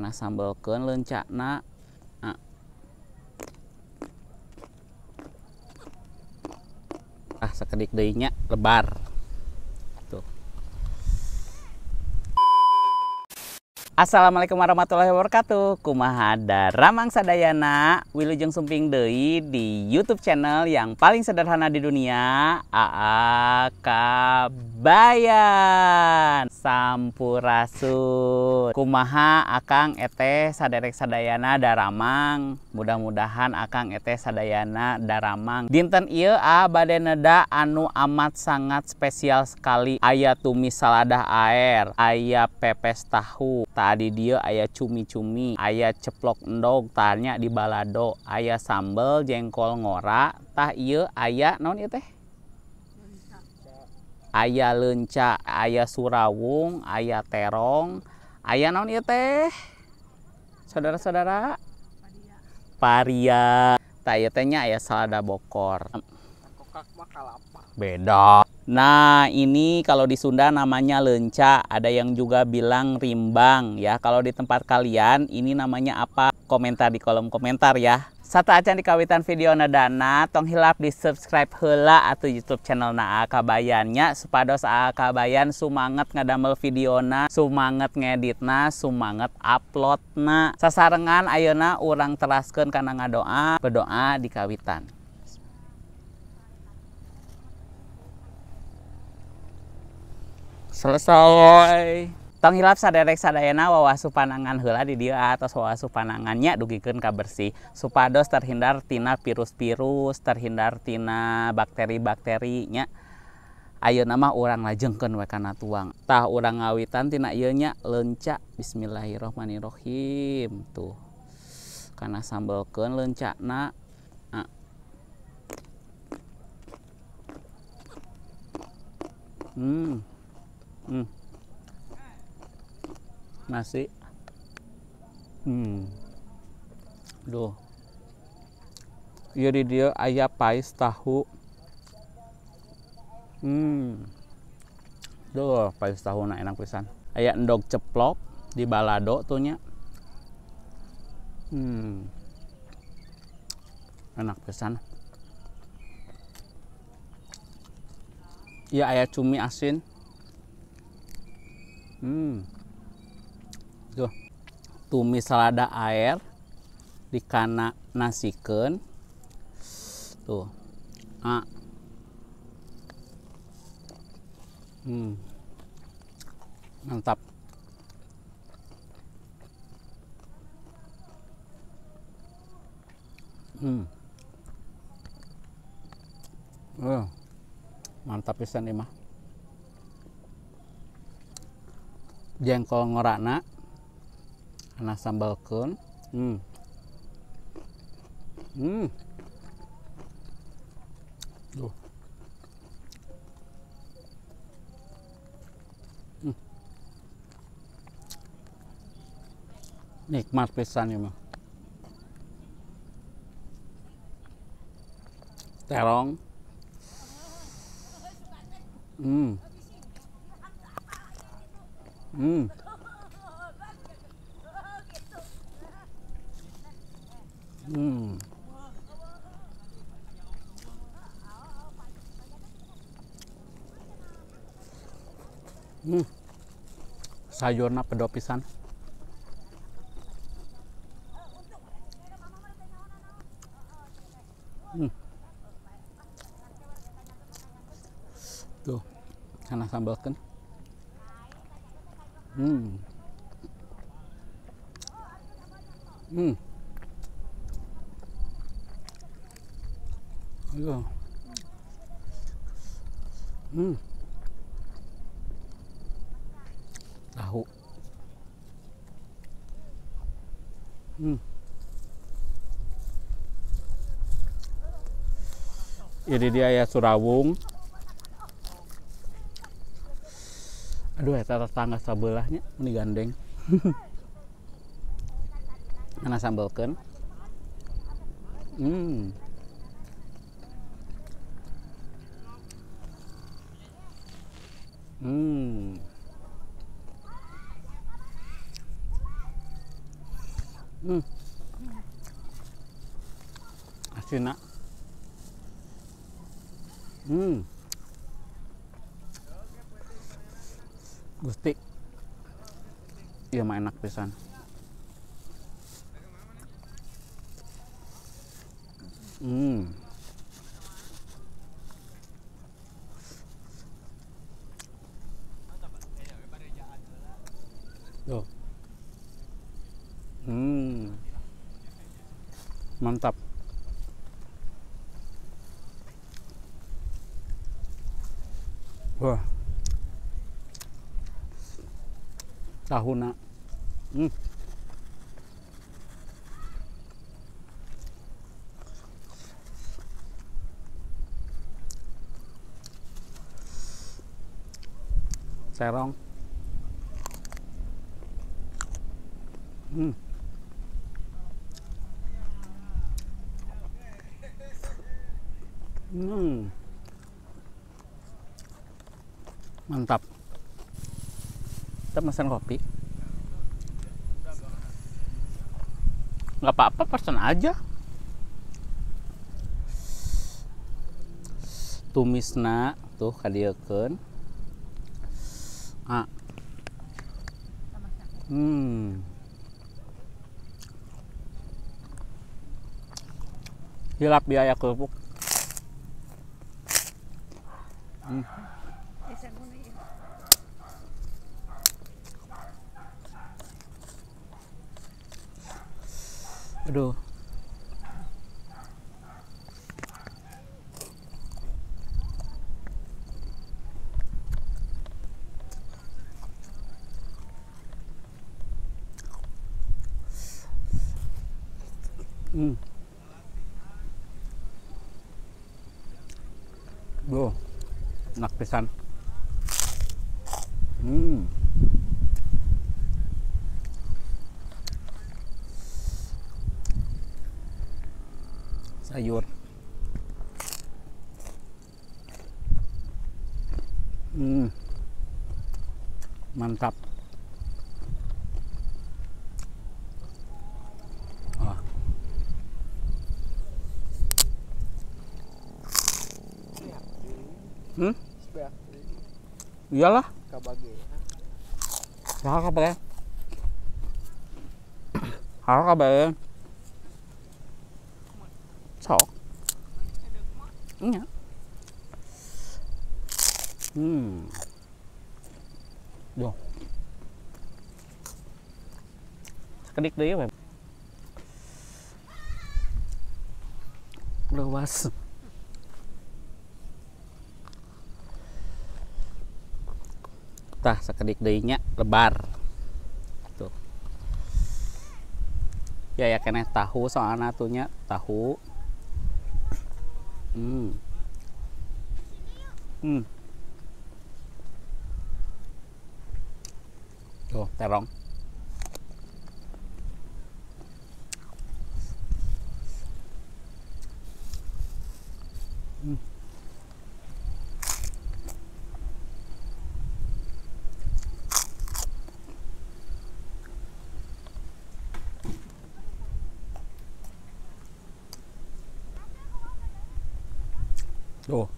Kana sambelkeun leuncana. Ah, sakedik deui nya lebar. Tuh. Assalamualaikum warahmatullahi wabarakatuh. Kumaha daramang sadayana, wilujeng sumping deui di YouTube channel yang paling sederhana di dunia, AA Kabayan. Sampurasun. Kumaha akang eteh saderek sadayana daramang. Mudah-mudahan akang eteh sadayana daramang. Dinten ieu a bade neda anu amat sangat spesial sekali. Aya tumis saladah air, aya pepes tahu. Tadi dia aya cumi-cumi, aya ceplok endog, tanya di balado, aya sambel jengkol ngora, tah ieu aya naon ieu teh? Aya leunca, aya surawung, aya terong, aya naon ieu teh? Saudara-saudara? Paria. Tah ieu teh nya aya salada bokor. Beda. Nah, ini kalau di Sunda namanya leunca, ada yang juga bilang rimbang ya. Kalau di tempat kalian ini namanya apa? Komentar di kolom komentar ya. Sateuacan di kawitan video nedana, tong hilap di subscribe heula atau YouTube channel na AA Kabayan nya supados AA Kabayan sumanget ngadamel videona, sumanget ngeditna, sumanget uploadna. Sasarengan ayeuna urang teraskeun kana ngadoa, berdoa di kawitan. Selesai. Tong hilap saderek sadayana wawasu panangan heula di dieu atos wawasu panangannya dugikeun ka bersih supados terhindar tina virus-virus, terhindar tina bakteri-bakteri nya. Ayeuna mah urang lajengkeun we kana tuang. Tah urang ngawitan tina ieu nya leunca. Bismillahirrahmanirrahim. Tuh. Kana sambelkeun leuncana. Nasi. Duh. Ieu di dieu aya pais tahu. Duh, pais tahuna enak pisan. Aya endog ceplok di balado tuh nya. Enak pisan. Ieu aya cumi asin. Tuh, tumis salada air dikana nasikeun. Tuh. Mantap. Mantap pisan ieu mah. Jengkol ngorana ana sambelkeun. Duh. Nikmat pisan ieu mah. Terong. Sayurna pedo pisan. Tuh, kana sambelkeun. Aduh. Tahu. Ini dia ya surawung. Aduh, eta tetangga sabelahnya meni gandeng. Kana sambelkeun. Asinna. Gusti. Ieu mah enak pisan. Tuh. Mantap. Wah. Tahuna. Terong. Mantap. Kita pesan kopi. Nggak apa-apa, pesan aja. Tumisna tuh kadieukeun. Ah. Hilap biaya kerupuk. Aduh. Duh, enak pisan. Sayur. Mantap. Oh. Iyalah. Kabage. Kabage. Sok. Iya. Duh. Sakedik deui we. Luas. Tah sakedik deui nya lebar. Tuh. Ya ya keneh tahu soalna tuh nya tahu. Tuh, terong. Tuh.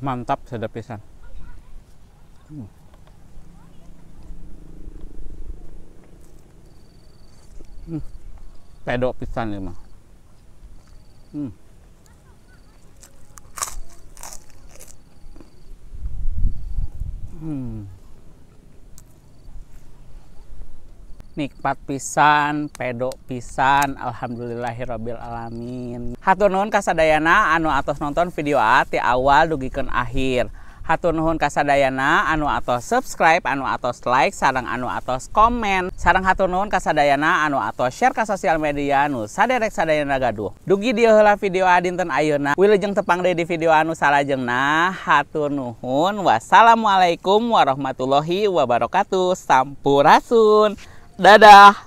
Mantap, sedap pisan. Pedok pisan ieu mah. Nikmat pisan, pedok pisan, alhamdulillahirabbil alamin. Hatur nuhun kasadayana anu atos nonton video A ti awal dugikeun akhir. Hatur nuhun kasadayana anu atos subscribe, anu atos like, sareng anu atos komen. Sareng hatur nuhun kasadayana anu atos share ka sosial media nu saderek sadayana gaduh. Dugi dieu heula video A dinten ayeuna. Wilujeng tepang deui di video anu salajengna. Hatur nuhun. Wassalamualaikum warahmatullahi wabarakatuh. Sampurasun. Dadah.